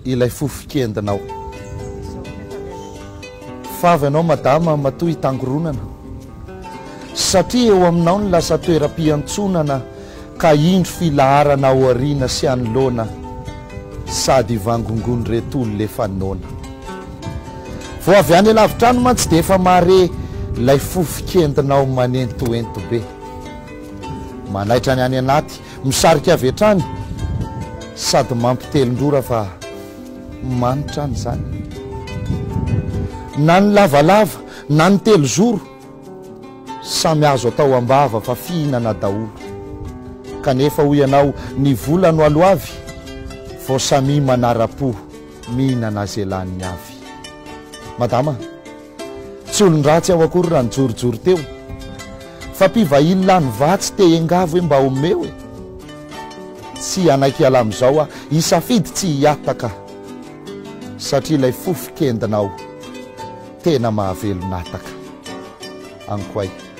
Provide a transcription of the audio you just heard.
Ilay fofon-kendinao. Favy anao madama matoa hitangoronana. Satria eo aminao ny lasa toeram-piantsonana ka indro filaharana aoriana sy anoloana sady ivangongon'ireto olona efa noana. Vao avy any alavitra any mantsy dia efa mahare ilay fofon-kendinao manentoento be. Manaitra ny any anaty, misarika avy hatrany sady mampitelin-drora fa manitra any izany. Na ny lavalava na ny telozoro, samy azo atao am-bava fa fihinana daholo. Kanefa hoy ianao, ny vola no aloavy vao samia manara-po mihinana ze laniny avy. Madama. Tsy olon-dratsy aho akory raha nijorojoro teo Fa mpivahiny lany vatsy te hiangavy hoe mba omeo e Tsy hanaiky hiala amin'izao aho, hisafidy tsy hihataka Satria ilay fofon-kendinao tena mahavelon'ataka Ankoay.